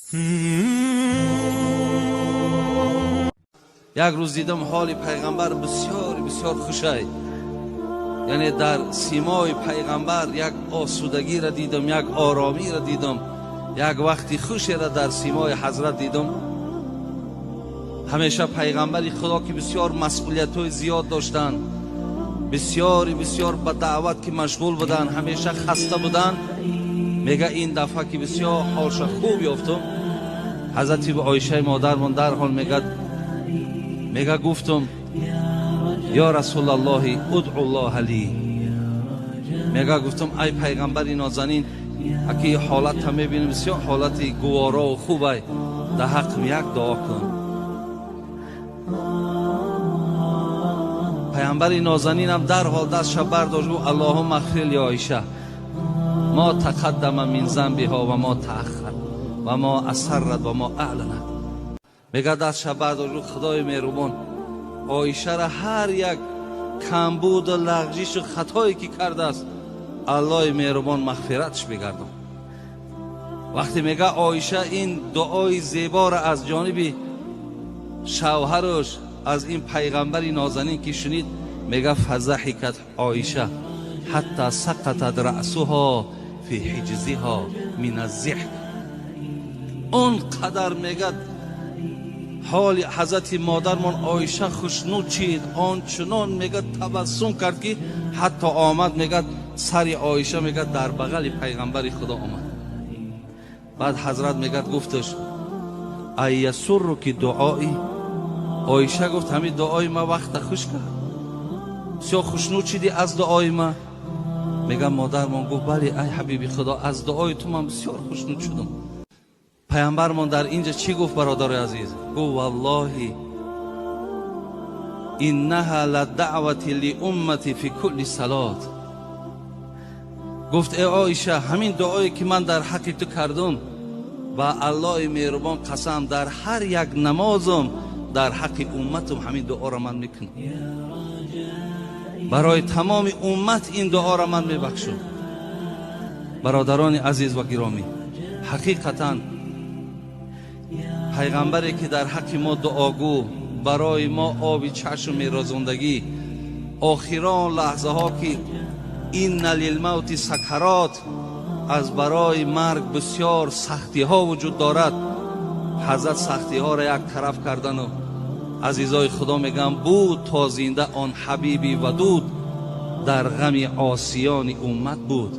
Як рӯз дидам, ҳоли пайғамбар бисёр бисёр хушай, яъне дар симои пайғамбар як осудагиро дидам, як оромиро дидам, як вақти хушеро дар симои ҳазрат дидам. Ҳамеша пайғамбари Худо, ки бисёр масъулиятҳои зиёд доштанд, бисёри бисёр ба даъват ки машғул буданд, ҳамеша хаста буданд, мега, ин дафъа ки бисёр ҳолша хуб ёфтум, ҳазрати Оишаи модармон дарҳол мега, гуфтум: «Ё Расулаллоҳи, удъуллоҳа ли». Мега, гуфтум: «Ай пайғамбари нозанин, аки ҳолатта мебинем, бисёр ҳолати гуворову хубай, дар ҳаққим як дуо кун». Пайғамбари нозанинам дарҳол дастша бардошт, гуфт: «Аллоҳумма ғфир ли Оиша мо тақаддама мин занбиҳо ва мо тааххар ва мо асаррат ва мо аъланат». Мега, дастша бардошт, гуфт: «Худои меҳрубон, Оишара ҳар як камбуду лағжишу хатое ки кардааст, Аллоҳи меҳрубон мағфиратш бигардон». Вақте, мега, Оиша ин дуои зеборо аз ҷониби шавҳараш, аз ин пайғамбари нозанин ки шунид, мега, фазаҳикат Оиша ҳатта сақатат раъсуҳо фи ҳиҷзиҳо мин аззиҳк. Он қадар, мегад, ҳоли ҳазрати модармон Оиша хушнуд шид, ончунон, мегад, табассум кард, ки ҳатто омад, мегад, сари Оиша, мегад, дар бағали пайғамбари Худо омад. Баъд ҳазрат, мегад, гуфташ: «Айясурруки дуои?» Оиша гуфт: «Ҳамин дуои ма вақта хуш кард, бисёр хушнуд шидӣ аз дуои ма?» Мегам, модармон гуфт: «Бале, ай ҳабиби Худо, аз дуои ту ман бисёр хушнуд шудам». Пайғамбармон дар инҷа чӣ гуфт, бародари азиз? Гуфт: «Валлоҳи иннаҳа ла даъвати ли уммати фи кулли салот». Гуфт: «Э Оиша, ҳамин дуое ки ман дар ҳаққи ту кардум, ба Аллоҳи меҳрубон қасам, дар ҳар як намозум дар ҳаққи умматум ҳамин дуоро ман мекунам, барои тамоми уммат ин дуоро ман мебахшам». Бародарони азиз ва гиромӣ, ҳақиқатан пайғамбаре ки дар ҳаққи мо дуогӯ, барои мо оби чашм мерозондагӣ, охирон лаҳзаҳо ки инна лилмавти сакарот, аз барои марг бисёр сахтиҳо вуҷуд дорад, ҳазрат сахтиҳоро як тараф кардану, азизои Худо, мегӯям, буд то зинда он ҳабиби вадуд, дар ғами осиёни уммат буд.